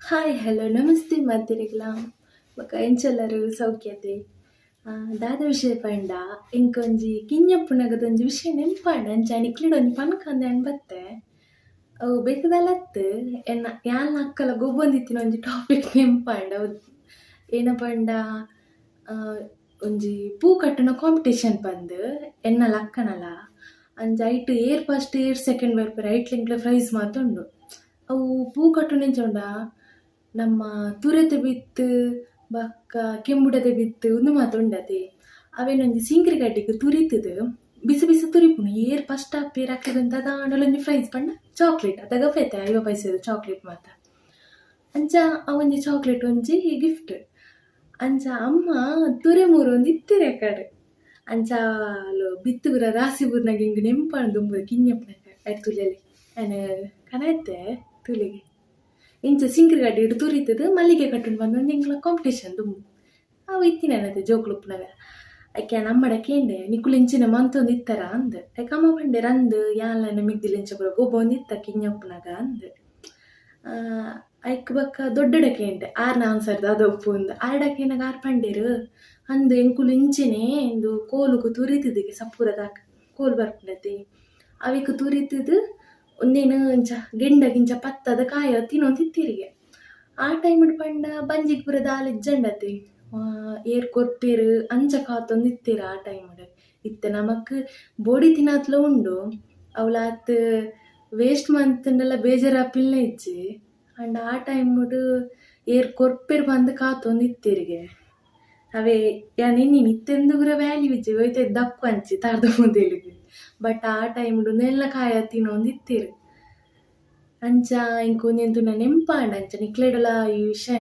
Hi, hello, namaste ಮಾತೆರೆಗ್ಲಾ. ಬೊಕ ಎಂಚೊಲ್ಲರು? ಸೌಖ್ಯತೆ? ದಾದ ವಿಷಯ ಪಂಡ, ಎಂಕೊಂಜಿ ಕಿಞ್ಞಪ್ಪುನಗದ ಒಂಜಿ ವಿಷಯ ನೆನ್ಪಾಂಡ್. ಅಂಚ ನಿಕ್ಲೆಡ ಒಂಜಿ ಪನ್ಕಂದೆ ಅನ್ ಬತ್ತೆ. ಅವು ಬೇಕದಲತ್ತು ಎನ್ನ ಯಾನ್ ಅಕ್ಕಲ ಗೊಬ್ಬೊಂದಿತ್ತಿನ ಒಂಜಿ ಟಾಪಿಕ್ ನೆನ್ಪಾಂಡ್. ಅವು ಏನ ಪಂಡ, ಒಂಜಿ ಪೂ ಕಟ್ಟುನ ಕಾಂಪಿಟೇಷನ್ ಪಂದ್ ಎನ್ನಲ ಅಕ್ಕನಲ. ಅಂಚ ಐಟ್ ಏರ್ ಫಸ್ಟ್ ಏರ್ ಸೆಕೆಂಡ್ ಬರ್ಪೆರ್, ಐಟ್ಲ ಎಂಕ್ಲೆ ಪ್ರೈಸ್ ಮಾತ ಉಂಡು. ಅವು ಪೂ ಕಟ್ಟುನ ಎಂಚ ಉಂಡಾ, ನಮ್ಮ ತುರೆತ ಬಿತ್ತ್ ಬೊಕ್ಕ ಕೆಂಬುಡದ ಬಿತ್ತ್ ಉಂದು ಮಾತ ಉಂಡತೆ. ಅವೆನ್ ಒಂಜಿ ಸೀಂಕ್ರಿ ಕಡ್ಡಿಗ್ ತುರಿತುದು ಬಿಸಿ ಬಿಸಿ ತುರಿಪುನು. ಏರ್ ಫಸ್ಟ್ ಆಪೆರ್ ಅಕ್ಲೆಗ್ ಒಂಜಿ ದಾದಾಂಡಲ ಒಂಜಿ ಪ್ರೈಸ್ ಪಂಡ ಚಾಕ್ಲೇಟ್ ಅದಗ ಪೇತೆ 50 ಪೈಸೆದ ಚಾಕ್ಲೇಟ್ ಮಾತ. ಅಂಚ ಅವೊಂಜಿ ಚಾಕ್ಲೇಟ್ ಒಂಜಿ ಗಿಫ್ಟ್. ಅಂಚ ಅಮ್ಮ ತುರೆ ಮೂರೊಂದು ಇತ್ತೆರ್ ಅಕಡ್. ಅಂಚ ಅಲು ಬಿತ್ತ್ ಪೂರ ರಾಸಿ ಬೂರ್ನಗ ಎಂಕ್ ನೆಂಪಾಂಡ್ ದುಂಬು ಕಿಞ್ಞಪ್ಪುನಗ. ಐಟ್ ತೂಲೆಲೆ ಯಾನ್ ಕನತೆ ತೂಲೆಗೆ. ಇಂಚ ಸಿಂಕ್ರಿ ಕಡ್ಡಿಡ್ ತುರಿತುದು ಮಲ್ಲಿಗೆ ಕಟ್ಟುಂಡು ಪಂದ್ ಒಂಜಿ ಎಂಕ್ಲ ಕಾಂಪಿಟೇಷನ್ ದುಂಬು. ಅವು ಇತ್ತಿನನತೆ ಜೋಕುಲು ಉಪ್ಪುನಗ. ಐಕ್ ಯಾನ್ ಅಮ್ಮಡ ಕೇಂಡೆ, ನಿಕುಲು ಇಂಚಿನ ಮಂತೊಂದು ಇತ್ತರ ಅಂದ್. ಐಕ್ ಅಮ್ಮ ಪಂಡೆರ್, ಅಂದ್ ಯಾನ್ಲ ಎನ್ನ ಮೆಗ್ದಿಲ್ ಇಂಚ ಪೂರ ಗೊಬ್ಬೊಂದು ಇತ್ತ ಕಿಞ್ಞಪ್ಪುನಗ ಅಂದ್. ಐಕ್ ಬೊಕ್ಕ ದೊಡ್ಡಡ ಕೇಂಡೆ, ಆರ್ನ ಆನ್ಸರ್ ದಾದ ಉಪ್ಪು ಅಂದ್. ಆರ್ಡ ಕೇನಗ ಆರ್ ಪಂಡೆರ್, ಅಂದ್ ಎಂಕುಲು ಇಂಚೆನೆ ಇಂದು ಕೋಲುಗು ತುರಿತುದಿಗೆ ಸಪೂರದ ಕೋಲು ಬರ್ಪುಂಡತೆ, ಅವೆಕ್ ತುರಿತುದು ಉಂದೆನ್ ಇಂಚ ಗೆಂಡಗ್ ಇಂಚ ಪತ್ತದ್ ಕಾಯ ತಿನೊಂದು ಇತ್ತೆರಿಗೆ. ಆ ಟೈಮ್ ಪಂಡ ಬಂಜಿಗ್ ಪೂರ ದಾಲ ಇಜ್ಜಂಡತೆ, ಏರ್ ಕೊರ್ಪೆರ್ ಅಂಚ ಕಾತೊಂದು ಇತ್ತೆರ್ ಆ ಟೈಮ್. ಇತ್ತೆ ನಮಕ್ ಬೋಡಿತ್ತಿನಾತ್ಲ ಉಂಡು, ಅವ್ಲಾತ್ ವೇಸ್ಟ್ ಮಂತ್ಂಡಲ ಬೇಜಾರಾಪಿಲ್ನ ಇಜ್ಜಿ. ಆಂಡ ಆ ಟೈಮ್ ಏರ್ ಕೊರ್ಪೆರ್ ಪಂದ್ ಕಾತೊಂದು ಇತ್ತೆರಿಗೆ. ಅವೇ ಯಾನ್ ಎನ್ನಿನಿ ಇತ್ತೆ ಉಂದು ಪೂರ ವ್ಯಾಲ್ಯೂ ಇಜ್ಜಿ, ಒಯ್ತ್ ದಕ್ಕು ಅಂಚಿ ತಾರ್ದ ಮುದೆಲ್ಗ್. ಬಟ್ ಆ ಟೈಮ್ ಉಂದೆಲ್ಲ ಕಾಯ ತಿನೊಂದು ಇತ್ತೆರ್. ಅಂಚ ಎಂಕ್ ಉಂದೆನ್ ತೂನ ನೆಂಪಾಂಡ್, ಅಂಚ ನಿಕ್ಲೆಡಲ ಈ ವಿಷಯ.